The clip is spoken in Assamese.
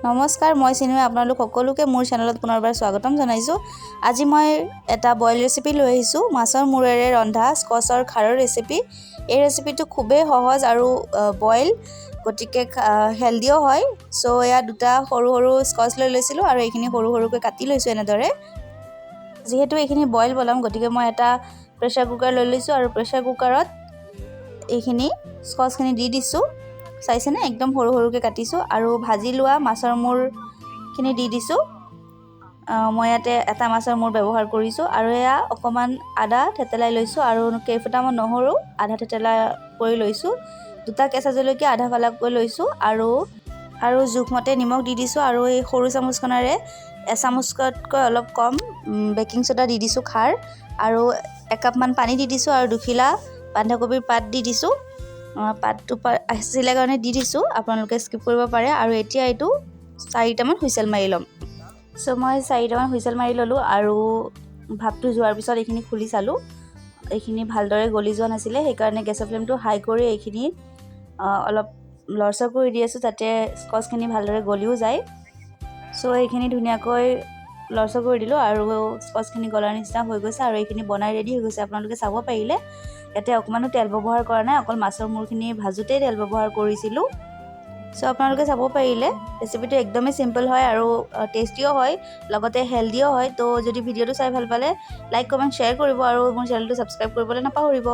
নমস্কাৰ, মই চিন্ময়, আপোনালোক সকলোকে মোৰ চেনেলত পুনৰবাৰ স্বাগতম জনাইছোঁ। আজি মই এটা বইল ৰেচিপি লৈ আহিছোঁ, মাছৰ মূৰেৰে ৰন্ধা স্কচৰ খাৰৰ ৰেচিপি। এই ৰেচিপিটো খুবেই সহজ আৰু বইল, গতিকে হেল্ডিও হয়। চ' এয়া দুটা সৰু সৰু স্কচ লৈ লৈছিলোঁ আৰু এইখিনি সৰু সৰুকৈ কাটি লৈছোঁ এনেদৰে। যিহেতু এইখিনি বইল বনাম, গতিকে মই এটা প্ৰেছাৰ কুকাৰ লৈ লৈছোঁ আৰু প্ৰেছাৰ কুকাৰত এইখিনি স্কচখিনি দি দিছোঁ। চাইছেনে, একদম সৰু সৰুকৈ কাটিছোঁ। আৰু ভাজি লোৱা মাছৰ মূৰখিনি দি দিছোঁ। মই ইয়াতে এটা মাছৰ মূৰ ব্যৱহাৰ কৰিছোঁ। আৰু এয়া অকণমান আদা থেতেলাই লৈছোঁ আৰু কেইফুটামান নহৰু আধা থেতেলা কৰি লৈছোঁ। দুটা কেঁচা জলকীয়া আধা ফালাকৈ লৈছোঁ আৰু জোখমতে নিমখ দি দিছোঁ। আৰু এই সৰু চামুচখনেৰে এচামুচতকৈ অলপ কম বেকিং চ'ডা দি দিছোঁ খাৰ, আৰু একাপমান পানী দি দিছোঁ আৰু দুখিলা বন্ধাকবিৰ পাত দি দিছোঁ। পাতটো আছিলে কাৰণে দি দিছোঁ, আপোনালোকে স্কিপ কৰিব পাৰে। আৰু এতিয়া এইটো চাৰিটামান হুইচেল মাৰি ল'ম। চ' মই চাৰিটামান হুইচেল মাৰি ল'লোঁ আৰু ভাপটো যোৱাৰ পিছত এইখিনি খুলি চালোঁ। এইখিনি ভালদৰে গলি যোৱা নাছিলে, সেইকাৰণে গেছৰ ফ্লেমটো হাই কৰি এইখিনি অলপ লৰচৰ কৰি দি আছোঁ, যাতে স্কচখিনি ভালদৰে গলিও যায়। চ' এইখিনি ধুনীয়াকৈ লৰচৰ কৰি দিলোঁ আৰু স্কচখিনি গলাৰ নিচিনা হৈ গৈছে আৰু এইখিনি বনাই ৰেডি হৈ গৈছে। আপোনালোকে চাব পাৰিলে, ইয়াতে অকণমানো তেল ব্যৱহাৰ কৰা নাই, অকল মাছৰ মূৰখিনি ভাজোঁতেই তেল ব্যৱহাৰ কৰিছিলোঁ। চ' আপোনালোকে চাব পাৰিলে, ৰেচিপিটো একদমেই চিম্পল হয় আৰু টেষ্টিও হয়, লগতে হেল্ডিও হয়। ত' যদি ভিডিঅ'টো চাই ভাল পালে, লাইক, কমেণ্ট, শ্বেয়াৰ কৰিব আৰু মোৰ চেনেলটো ছাবস্ক্ৰাইব কৰিবলৈ নাপাহৰিব।